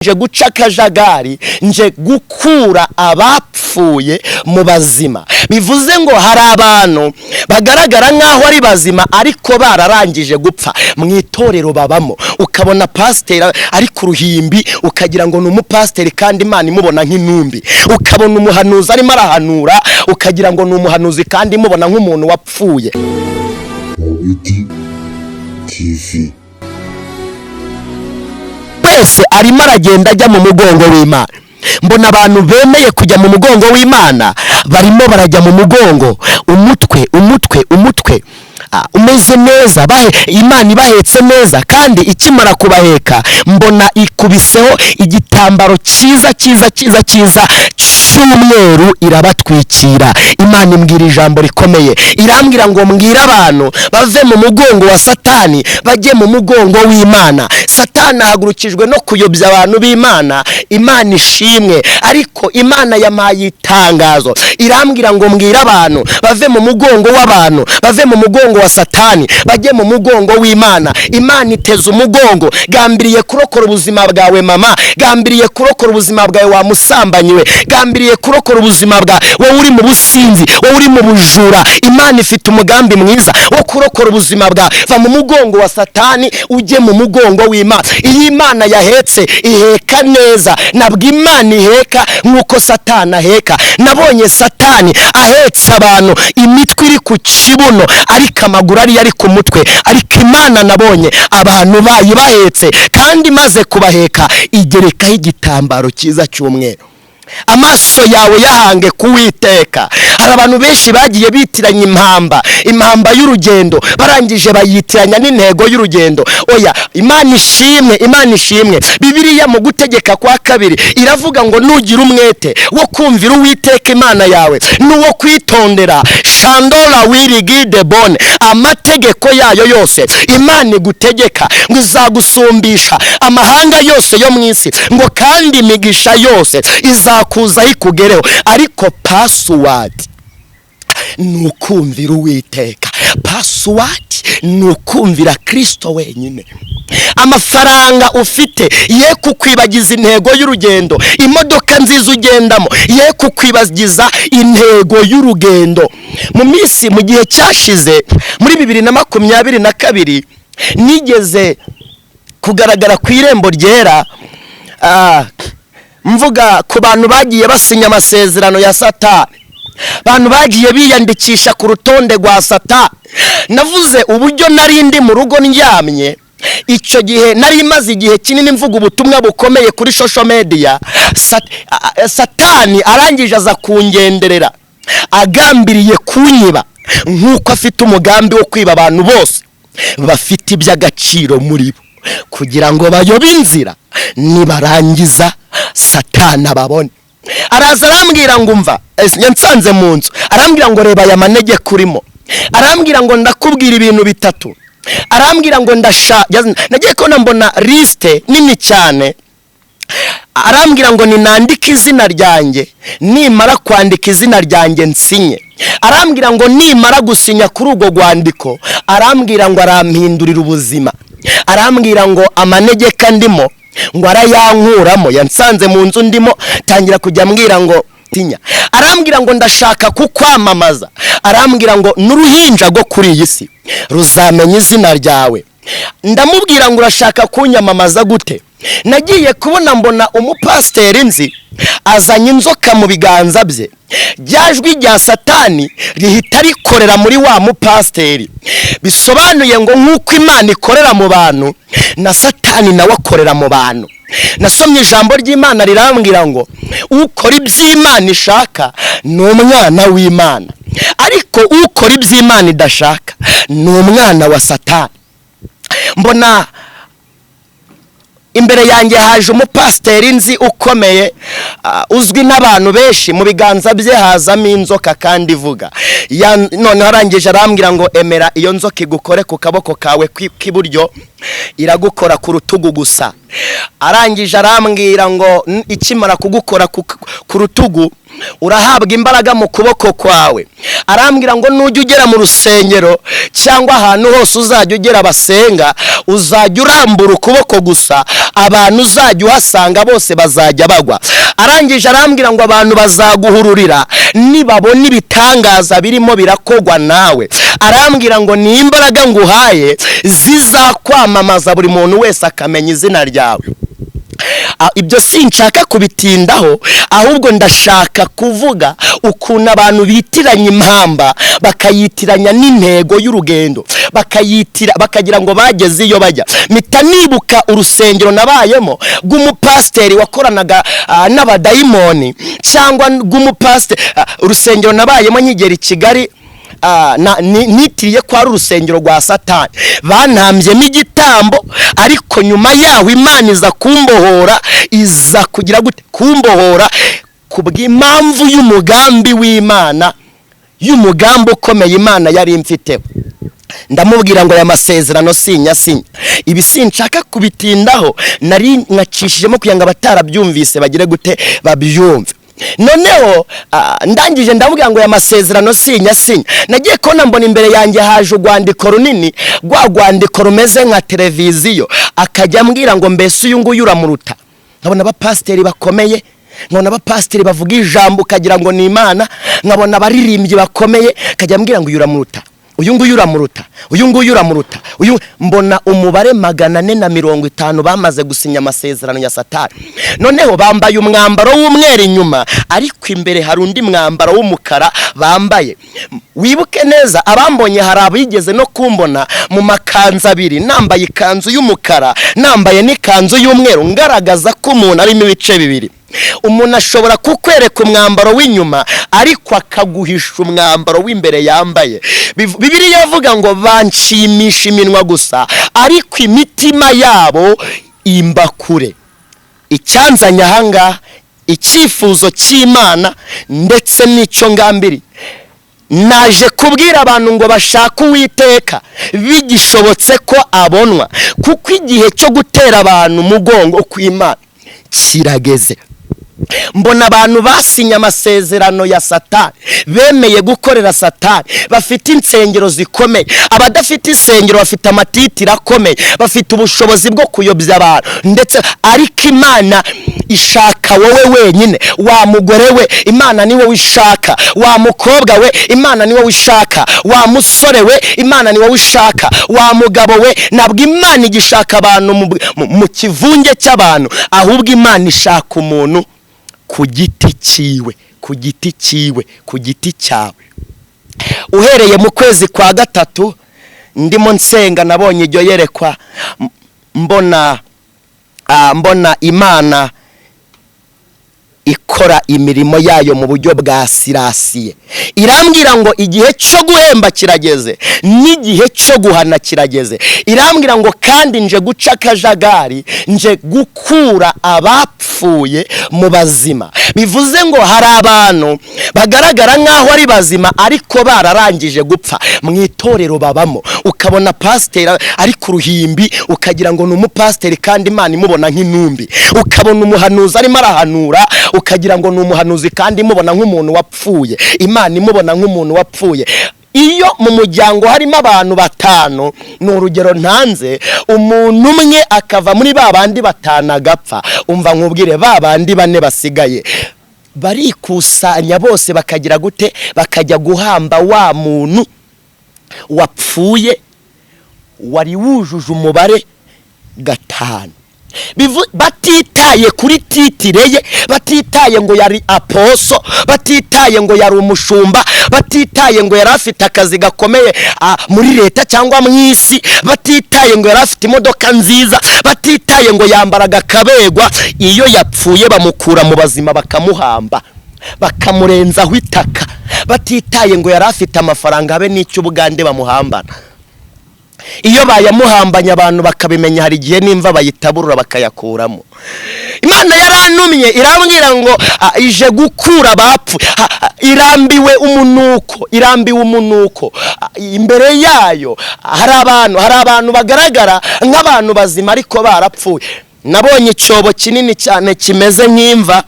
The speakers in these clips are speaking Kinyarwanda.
Nje guca akajagari, nje gukura abapfuye mu bazima. Bivuze ngo hari abantu bagaragara nk'aho ari bazima ariko bararangije gupfa. Mu itorero babamo, ukabona pasiteri ari ku ruhimbi, ukagira ngo ni umupasiteri kandi Imana imubona nk'intumbi. Ukabona umuhanuzi arimo arahanura, ukagira ngo ni umuhanuzi kandi imubona nk'umuntu wapfuye. Mubiti TV. Wese arimo aragenda ajya mu mugongo w'Imana. Mbona abantu bemeye kujya mu mugongo w'Imana barimo barajya mu mugongo, umutwe, umutwe, umutwe umeze neza, Imana ibahetse neza. Kandi ikimara kubaheka, mbona ikubiseho igitambaro cyiza cyiza cyiza cyiza cy'umweru, irabatwikira. Imana imbwira ijambo rikomeye, irambwira ngo mbwire abantu bave mu mugongo wa Satani bajye mu mugongo w'Imana. Satani ahagurukijwe no kuyobya abantu b'Imana. Imana ishimwe. Ariko Imana yampaye itangazo, irambwira ngo mbwire abantu bave mu mugongo w'abantu, bave mu mugongo wa Satani bajye mu mugongo w'Imana. Imana iteze umugongo, gambiriye kurokora ubuzima bwawe mama, gambiriye kurokora ubuzima bwawe wa musambanyi we, gambiriye kurokora ubuzima bwawe wowe uri mu businzi, wowe uri mu bujura. Imana ifite umugambi mwiza wo kurokora ubuzima bwawe. Va mu mugongo wa Satani ujye mu mugongo w'Imana. Iyo Imana yahetse iheka neza, ntabwo Imana iheka nk'uko Satani aheka. Nabonye Satani ahetse abantu, imitwe iri ku kibuno ariko amaguru ariyo ari ku mutwe. Ariko Imana nabonye abantu bayibahetse, kandi imaze kubaheka igerekaho igitambaro cyiza cy'umweru. Amaso yawe yahange kuwiteka. Hari abantu benshi bagiye bitiranya impamba, impamba y'urugendo, barangije bayitiranya n'intego y'urugendo. Oya, Imana ishimwe, Imana ishimwe. Bibiliya mu Gutegeka kwa Kabiri iravuga ngo nugira umwete wo kumvira Uwiteka Imana yawe n'uwo kwitondera shandora wirigide bone amategeko yayo yose Imana igutegeka, ngo izagusumbisha amahanga yose yo mu isi, ngo kandi imigisha yose izakuzaho ikugereho. Ariko password ni ukumvira Uwiteka, password ni ukumvira Kirisito wenyine. Amafaranga ufite ye kukwibagiza intego y'urugendo, imodoka nziza ugendamo ye kukwibagiza intego y'urugendo. Mu minsi, mu gihe cyashize, muri 2022, nigeze kugaragara ku Irembo Ryera, mvuga ku bantu bagiye basinya amasezerano ya Satani, abantu bagiye biyandikisha ku rutonde rwa Satani. Navuze uburyo nari ndi mu rugo ndyamye. Icyo gihe nari maze igihe kinini mvuga ubutumwa bukomeye kuri social media. Satani arangije aza kungenderera agambiriye kunyiba, nk'uko afite umugambi wo kwiba abantu bose bafite iby'agaciro muri bo, kugira ngo bayobe inzira, nibarangiza Satani ababone. Araza arambwira ngo umva, yansanze mu nzu, arambwira ngo reba aya manegeka urimo. Arambwira ngo ndakubwira ibintu bitatu. Arambwira ngo ndasha nagiye kubona mbona liste nini cyane. Arambwira ngo ninandike izina ryanjye, nimara kwandika izina ryanjye nsinye. Arambwira ngo nimara gusinya kuri urwo rwandiko, arambwira ngo arampindurira ubuzima. Arambwira ngo amanegeka ndimo ngo arayankuramo. Yansanze mu nzu ndimo, tangira kujya ambwira ngo tinya. Arambwira ngo ndashaka kukwamamaza. Arambwira ngo n'uruhinja rwo kuri iyi si ruzamenya izina ryawe. Ndamubwira ngo urashaka kunyamamaza gute? Nagiye kubona mbona umupasiteri nzi azanye inzoka mu biganza bye. Rya jwi rya Satani rihita rikorera muri wa mupasiteri. Bisobanuye ngo nk'uko Imana ikorera mu bantu, na Satani nawe akorera mu bantu. Nasomye ijambo ry'Imana rirambwira ngo ukora iby'Imana ishaka ni umwana w'Imana, ariko ukora iby'Imana idashaka ni umwana wa Satani. Mbona imbere yanjye haje umupasiteri nzi ukomeye, uzwi n'abantu benshi, mu biganza bye hazamo inzoka kandi ivuga. Noneho arangije arambwira ngo emera iyo nzoka igukore ku kaboko kawe k'iburyo. Iragukora ku rutugu gusa. Arangije arambwira ngo ikimara kugukora ku rutugu Urahabwa imbaraga mu kuboko kwawe. Arambwira ngo nujya ugera mu rusengero cyangwa ahantu hose uzajya ugera basenga, uzajya urambura ukuboko gusa, abantu uzajya uhasanga bose bazajya bagwa. Arangije arambwira ngo abantu bazaguhururira nibabona ibitangaza birimo birakogwa nawe. Arambwira ngo ni imbaraga nguhaye zizakwamamaza, buri muntu wese akamenya izina ryawe. Ibyo sinshaka kubitindaho, ahubwo ndashaka kuvuga ukuntu abantu bitiranya impamba, bakayitiranya n'intego y'urugendo, bakayitira bakagira ngo bageze iyo bajya. Mpita nibuka urusengero nabayemo rw'umupasiteri wakoranaga n'abadayimoni, cyangwa rw'umupasiteri, urusengero nabayemo nkigera i Kigali, nitiriye ko ari urusengero rwa Satani. Bantambyemo igitambo, ariko nyuma yaho Imana iza kumbohora, iza kugira gute? Kumbohora ku bw'impamvu y'umugambi w'Imana, y'umugambi ukomeye Imana yari imfiteho. Ndamubwira ngo aya masezerano sinyasinya. Ibi sinshaka kubitindaho, nari nkacishijemo kugira ngo abatarabyumvise bagire gute? Babyumve. Noneho ndangije ndamubwira ngo aya masezerano sinyasinya. Nagiye kubona mbona imbere yanjye haje urwandiko runini, rwa rwandiko rumeze nka televiziyo. Akajya ambwira ngo mbese uyu nguyu uramuruta? Nkabona abapasiteri bakomeye, nkabona abapasiteri bavuga ijambo ukagira ngo ni Imana, nkabona abaririmbyi bakomeye. Akajya ambwira ngo uyu uramuruta, uyu nguyu uramuruta, uyu nguyu uramuruta, uyu. Mbona umubare 450 bamaze gusinya amasezerano ya Satani. Noneho bambaye umwambaro w'umweru inyuma, ariko imbere hari undi mwambaro w'umukara bambaye. Wibuke neza, abambonye, hari abigeze no kumbona mu makanzu abiri, nambaye ikanzu y'umukara, nambaye n'ikanzu y'umweru, ngaragaza ko umuntu arimo ibice bibiri. Umuntu ashobora kukwereka umwambaro w'inyuma, ariko akaguhisha umwambaro w'imbere yambaye. Bibiliya avuga ngo banshimisha iminwa gusa, ariko imitima yabo imba kure. Icyanzanye ahangaha, icyifuzo cy'Imana ndetse n'icyo ngambiriye, naje kubwira abantu ngo bashake Uwiteka bigishobotse ko abonwa, kuko igihe cyo gutera abantu umugongo kw'Imana kirageze. Mbona abantu basinye amasezerano ya Satani, bemeye gukorera Satani, bafite insengero zikomeye. Abadafite insengero bafite amatitire akomeye, bafite ubushobozi bwo kuyobya abantu ndetse, ariko Imana ishaka wowe wenyine. Wa mugore we, Imana ni wowe ishaka. Wa mukobwa we, Imana ni wowe ishaka. Wa musore we, Imana ni wowe ishaka. Wa mugabo we, ntabwo Imana igishaka abantu mu kivunge cy'abantu, ahubwo Imana ishaka umuntu ku giti cyiwe, ku giti cyiwe, ku giti cyawe. Uhereye mu kwezi kwa gatatu ndimo nsenga, nabonye iryo yerekwa, mbona Imana ikora imirimo yayo mu buryo bwa sirasiye. Irambwira ngo igihe cyo guhemba kirageze n'igihe cyo guhana kirageze. Irambwira ngo kandi nje guca akajagari, nje gukura abapfuye mu bazima. Bivuze ngo hari abantu bagaragara nk'aho ari bazima, ariko bararangije gupfa. Mu itorero babamo, ukabona pasiteri ari ku ruhimbi, ukagira ngo ni umupasiteri, kandi Imana imubona nk'intumbi. Ukabona umuhanuzi arimo arahanura, ukagira ngo ni umuhanuzi, kandi imubona nk'umuntu wapfuye, Imana imubona nk'umuntu wapfuye. Iyo mu muryango harimo abantu batanu, ni urugero ntanze, umuntu umwe akava muri ba bandi batanu agapfa, umva nkubwire, ba bandi bane basigaye barikusanya bose, bakagira gute? Bakajya guhamba wa muntu wapfuye wari wujuje umubare 5. Batitaye kuri titire ye, batitaye ngo yari apostle, batitaye ngo yari umushumba, batitaye ngo yari afite akazi gakomeye muri leta cyangwa mu isi, batitaye ngo yari afite imodoka nziza, batitaye ngo yambaraga akabegwa. Iyo yapfuye bamukura mu bazima, bakamuhamba, bakamurenzaho itaka, batitaye ngo yari afite amafaranga, habe n'icyo ubugande bamuhambana. Iyo bayamuhambanye abantu bakabimenya, hari igihe n'imva bayitaburura bakayakuramo. Imana yarantumye, irambwira ngo ije gukura abapfu. Irambiwe umunuko, irambiwe umunuko. Imbere yayo hari abantu bagaragara nk'abantu bazima ariko barapfuye. Nabonye icyobo kinini cyane kimeze nk'imva.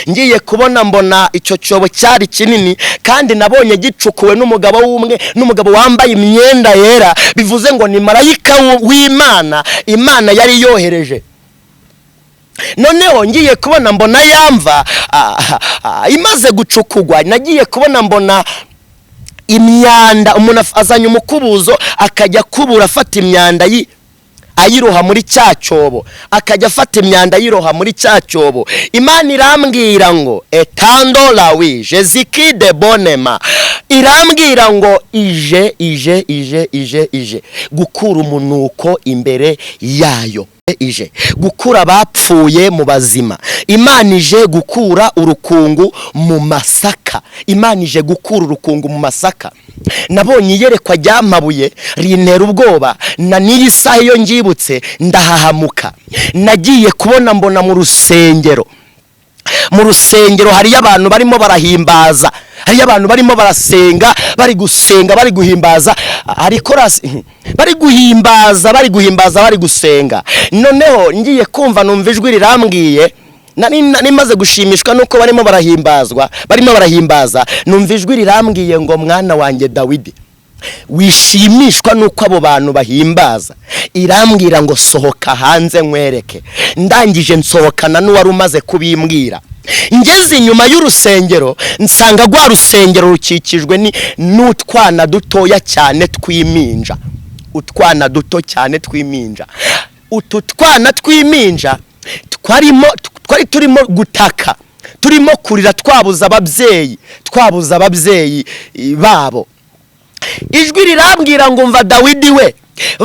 Ngiye kubona mbona icyo cyobo cyari kinini, kandi nabonye gicukuwe n'umugabo w'umwe, n'umugabo wambaye imyenda yera, bivuze ngo ni marayika w'Imana, Imana yari yohereje. Noneho ngiye kubona mbona yamva imaze gucukugwa, nagiye kubona mbona imyanda, umuntu azanye umukubuzo akajya akubura, afata imyanda ayiroha muri cya cyobo, akajya afata imyanda ayiroha muri cya cyobo. Imana irambwira ngo etando lawi jeziki de bonema, irambwira ngo ije ije ije ije ije gukura umunuko imbere yayo, ije gukura abapfuye mu bazima, Imana ije gukura urukungu mu masaka, Imana ije gukura urukungu mu masaka. Nabonye iyerekwa ryamabuye rintera ubwoba, na n'iyi saha iyo ngibutse ndahahamuka. Nagiye kubona mbona mu rusengero, mu rusengero hariyo abantu barimo barahimbaza, hariyo abantu barimo barasenga, bari gusenga, bari guhimbaza, hari korasi bari guhimbaza, bari guhimbaza, bari gusenga. Noneho ngiye kumva numva ijwi rirambwiye, nari maze gushimishwa nuko barimo barahimbazwa, barimo barahimbaza, numva ijwi rirambwiye ngo mwana wanjye Dawidi, wishimishwa nuko abo bantu bahimbaza. Irambwira ngo sohoka hanze nkwereke. Ndangije nsohokana n'uwari umaze kubimbwira. Ngeze inyuma y'urusengero nsanga rwa rusengero rukikijwe n'utwana dutoya cyane tw'iminja, utwana duto cyane tw'iminja. Utu twana tw'iminja twari turimo gutaka, turimo kurira, twabuze ababyeyi, twabuze ababyeyi babo. Ijwi rirambwira ngo mva Dawidi we,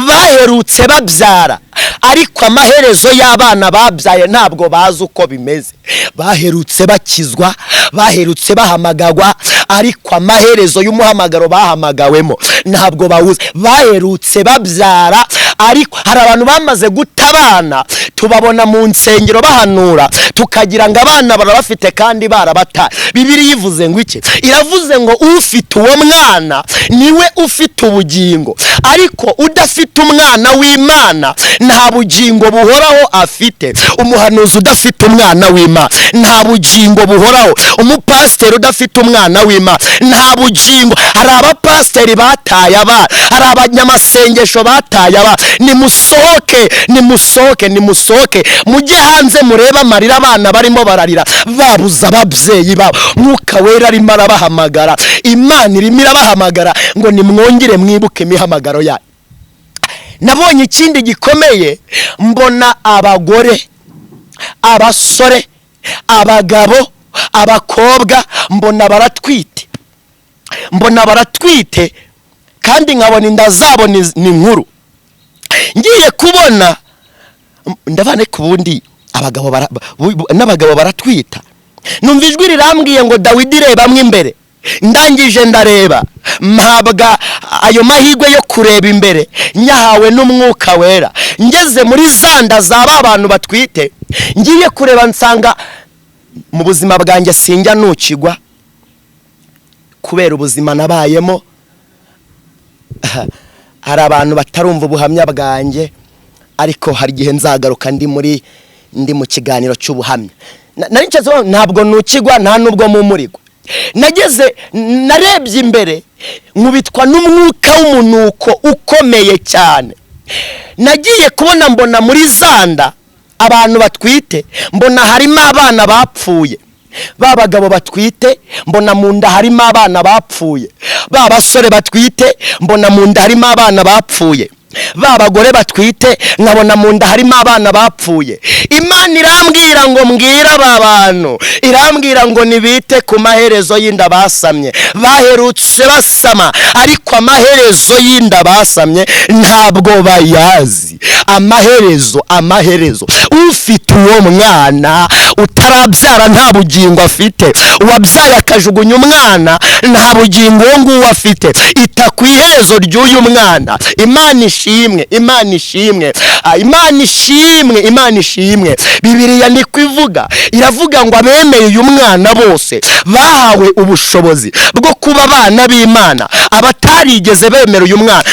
baherutse babyara, ariko amaherezo y'abana babyaye ntabwo bazi uko bimeze. Baherutse bakizwa, baherutse bahamagagwa, ariko amaherezo y'umuhamagaro bahamagawemo ntabwo bawuzi. Baherutse babyara, ariko hari abantu bamaze guta abana, tubabona mu nsengero bahanura, tukagira ngo abana barabafite kandi barabataye. Bibiliya ivuze ngo iki? Iravuze ngo ufite uwo mwana niwe ufite ubugingo, ariko udafite umwana w'Imana nta bugingo buhoraho afite. Umuhanuzi udafite umwana w'Imana nta bugingo buhoraho, umupasiteri udafite umwana w'Imana nta bugingo. Hari abapasiteri bataye abana, hari abanyamasengesho bataye abana. Nimusohoke, nimusohoke, nimusohoke mujye hanze murebe amarira abana barimo bararira, babuze ababyeyi babo. Mwuka Wera arimo arabahamagara, Imana irimo irabahamagara ngo nimwongere mwibuke imihamagaro yayo. Nabonye ikindi gikomeye, mbona abagore, abasore, abagabo, abakobwa, mbona baratwite, mbona baratwite, kandi nkabona inda zabo ni nkuru. Ngiye kubona ndabana ku bundi abagabo n'abagabo baratwita. Numva ijwi rirambwiye ngo Dawidi rebamwe imbere. Ndangije ndareba, mpabwa ayo mahirwe yo kureba imbere, nyahawe n'Umwuka Wera. Ngeze muri zanda za ba bantu batwite, ngiye kureba nsanga mu buzima bwanjye sinjya nukigwa kubera ubuzima nabayemo. Hari abantu batarumva ubuhamya bwanjye, ariko hari igihe nzagaruka ndi mu kiganiro cy'ubuhamya. Ntabwo nukigwa, nta nubwo mumurigwa. Nageze narebye imbere nkubitwa n'umwuka w'umunuko ukomeye cyane. Nagiye kubona mbona muri zanda abantu batwite, mbona harimo abana bapfuye, ba bagabo batwite mbona mu nda harimo abana bapfuye, ba basore batwite mbona mu nda harimo abana bapfuye, ba bagore batwite nkabona mu nda harimo abana bapfuye. Imana irambwira ngo mbwira aba bantu, irambwira ngo nibite ku maherezo y'inda basamye. Baherutse basama, ariko amaherezo y'inda basamye ntabwo bayazi. Amaherezo, amaherezo. Ufite uwo mwana utarabyara nta bugingo afite, uwabyaye akajugunya umwana nta bugingo uwo nguwo afite. Ita ku iherezo ry'uyu mwana. Imana ishimwe, Imana ishimwe, Imana ishimwe, Imana ishimwe. Bibiliya niko ivuga, iravuga ngo abemeye uyu mwana bose bahawe ubushobozi bwo kuba abana b'Imana. Abatarigeze bemera uyu mwana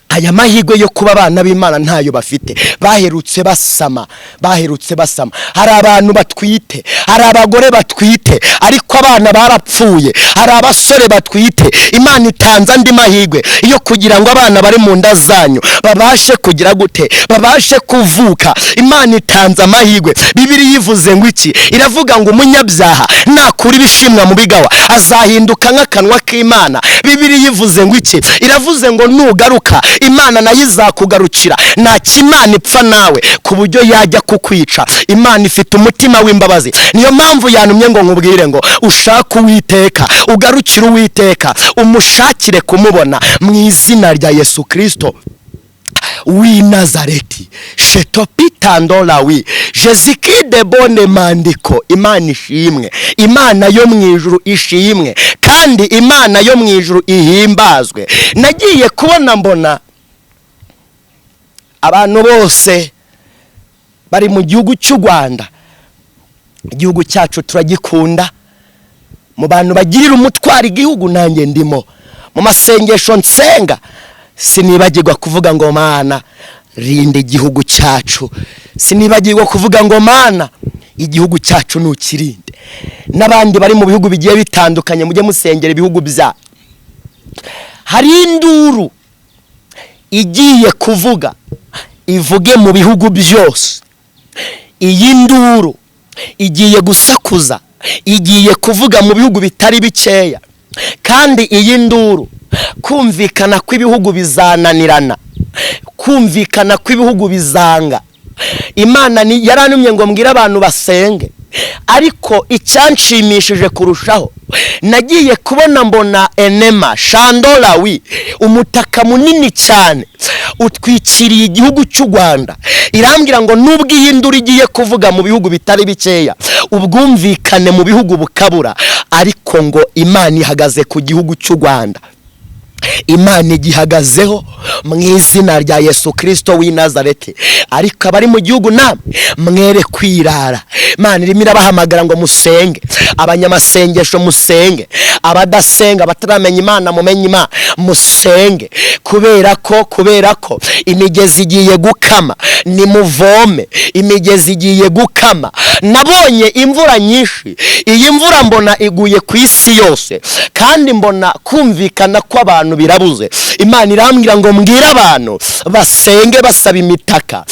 Aya mahirwe yo kuba abana b'Imana ntayo bafite. Baherutse basama, baherutse basama. Hari abantu batwite, hari abagore batwite, ariko abana barapfuye. Hari abasore batwite. Imana itanze andi mahirwe yo kugira ngo abana bari mu nda zanyu babashe kugira gute? Babashe kuvuka. Imana itanze amahirwe. Bibiliya ivuze ngo iki? Iravuga ngo umunyabyaha nakura ibishimwa mu bigawa azahinduka nk'akanwa k'Imana. Bibiliya ivuze ngo iki? Iravuze ngo nugaruka, Imana nayo izakugarukira. Nta kimana ipfa nawe ku buryo yajya kukwica. Imana ifite umutima w'imbabazi. Niyo mpamvu yantumye ngo nkubwire ngo ushake Uwiteka, ugarukire Uwiteka, umushakire kumubona mu izina rya Yesu Kirisito w'i Nazareti. Shetopitandolawi jezikide bone mandiko. Imana ishimwe, Imana yo mu ijuru ishimwe, kandi Imana yo mu ijuru ihimbazwe. Nagiye kubona mbona abantu bose bari mu gihugu cy'u Rwanda. Igihugu cyacu turagikunda. Mu bantu bagirira umutwaro igihugu, nanjye ndimo. Mu masengesho nsenga sinibagirwa kuvuga ngo: "Mana, rinda igihugu cyacu." Sinibagirwa kuvuga ngo: "Mana, igihugu cyacu ntukirinde." N'abandi bari mu bihugu bigiye bitandukanye, mujye musengera ibihugu byanyu. Hari induru igiye kuvuga, ivuge mu bihugu byose. Iyi nduru igiye gusakuza, igiye kuvuga mu bihugu bitari bikeya. Kandi iyi nduru, kumvikana kw'ibihugu bizananirana, kumvikana kw'ibihugu bizanga. Imana yarantumye ngo mbwire abantu basenge. Ariko icyanshimishije kurushaho, nagiye kubona mbona enema shandorawi, umutaka munini cyane utwikiriye igihugu cy'u Rwanda. Irambwira ngo nubwo iyi nduru igiye kuvuga mu bihugu bitari bikeya, ubwumvikane mu bihugu bukabura, ariko ngo Imana ihagaze ku gihugu cy'u Rwanda. Imana igihagazeho mu izina rya Yesu Kirisito w'i Nazareti. Ariko abari mu gihugu, namwe mwere kwirara. Imana irimo irabahamagara ngo musenge. Abanyamasengesho musenge, abadasenga, bataramenya Imana, mumenye Imana, musenge, kubera ko imigezi igiye gukama. Nimuvome, imigezi igiye gukama. Nabonye imvura nyinshi. Iyi mvura mbona iguye ku isi yose, kandi mbona kumvikana kw'abantu birabuze. Imana irambwira ngo mbwire abantu basenge basaba imitaka.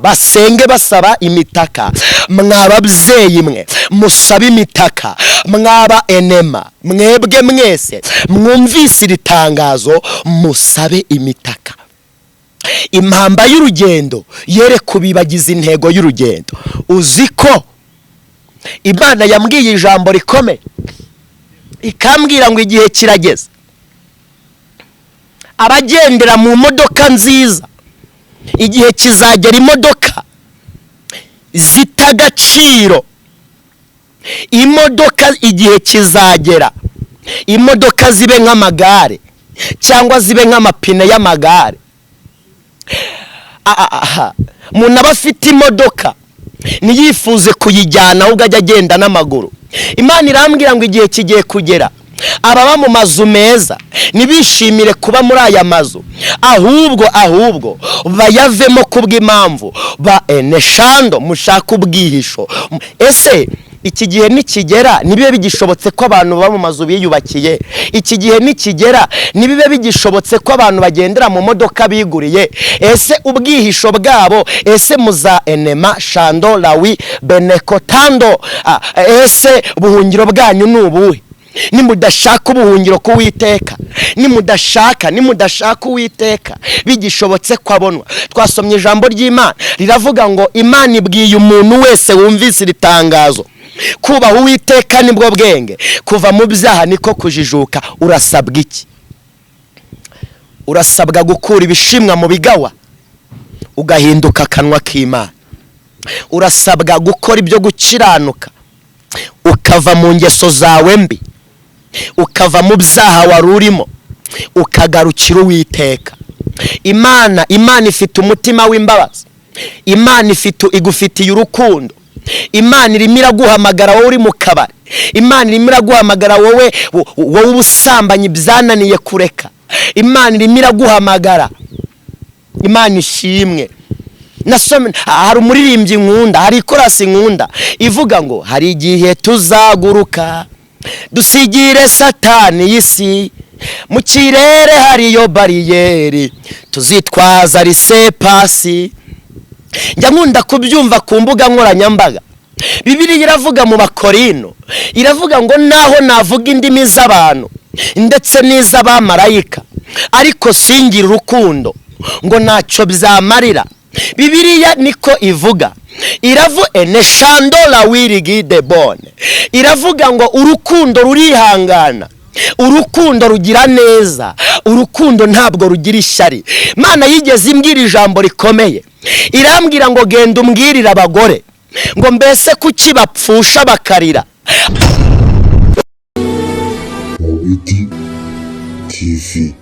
Basenge basaba imitaka. Mwa babyeyi mwe, musabe imitaka. Mwaba enema mwebwe mwese mwumvise iri tangazo, musabe imitaka. Impamba y'urugendo yere kubibagiza intego y'urugendo. Uzi ko Imana yambwiye ijambo rikomeye, ikambwira ngo igihe kirageze, abagendera mu modoka nziza, igihe kizagera imodoka zita agaciro. Imodoka, igihe kizagera imodoka zibe nk'amagare cyangwa zibe nk'amapine y'amagare. Umuntu aba afite imodoka ntiyifuze kuyijyana, ahubwo ajya agenda n'amaguru. Imana irambwira ngo igihe kigiye kugera, ababa mu mazu meza ntibishimire kuba muri aya mazu, ahubwo bayavemo kubw'impamvu ba eneshando. Mushaka ubwihisho. Ese iki gihe nikigera ntibibe bigishobotse ko abantu baba mu mazu biyubakiye? Iki gihe nikigera ntibibe bigishobotse ko abantu bagendera mu modoka biguriye? Ese ubwihisho bwabo, ese muza enema shando lawi benekotando, ese ubuhungiro bwanyu ni ubuhe? Nimudashaka ubuhungiro k'Uwiteka, nimudashaka Uwiteka bigishobotse ko abonwa. Twasomye ijambo ry'Imana riravuga ngo Imana ibwiye umuntu wese wumvise iri tangazo: kubaha Uwiteka nibwo bwenge, kuva mu byaha niko kujijuka. Urasabwa iki? Urasabwa gukura ibishimwa mu bigawa, ugahinduka akanwa k'Imana. Urasabwa gukora ibyo gukiranuka, ukava mu ngeso zawe mbi, ukava mu byaha wari urimo, ukagarukira Uwiteka Imana. Imana ifite umutima w'imbabazi. Imana ifite, igufitiye urukundo. Imana irimo iraguhamagara, wowe uri mu kabari. Imana irimo iraguhamagara, wowe ubusambanyi byananiye kureka. Imana irimo iraguhamagara. Imana ishimwe. Nasome, hari umuririmbyi nkunda, hari ikorasi nkunda ivuga ngo: "Hari igihe tuzaguruka, dusigire Satani y'isi, mu kirere hariyo bariyeri, tuzitwaza laissez-passer." Njya nkunda kubyumva ku mbuga nkoranyambaga. Bibiliya iravuga mu Bakorino, iravuga ngo: "Naho navuga indimi z'abantu ndetse n'iz'abamarayika, ariko singira urukundo," ngo "ntacyo byamarira." Bibiliya niko ivuga, iravu ene shandora wirigide bone, iravuga ngo urukundo rurihangana, urukundo rugira neza, urukundo ntabwo rugira ishyari. Mana yigeze imbwira ijambo rikomeye, irambwira ngo: "Genda umbwirire abagore ngo mbese kuki bapfusha bakarira?" Mubiti TV.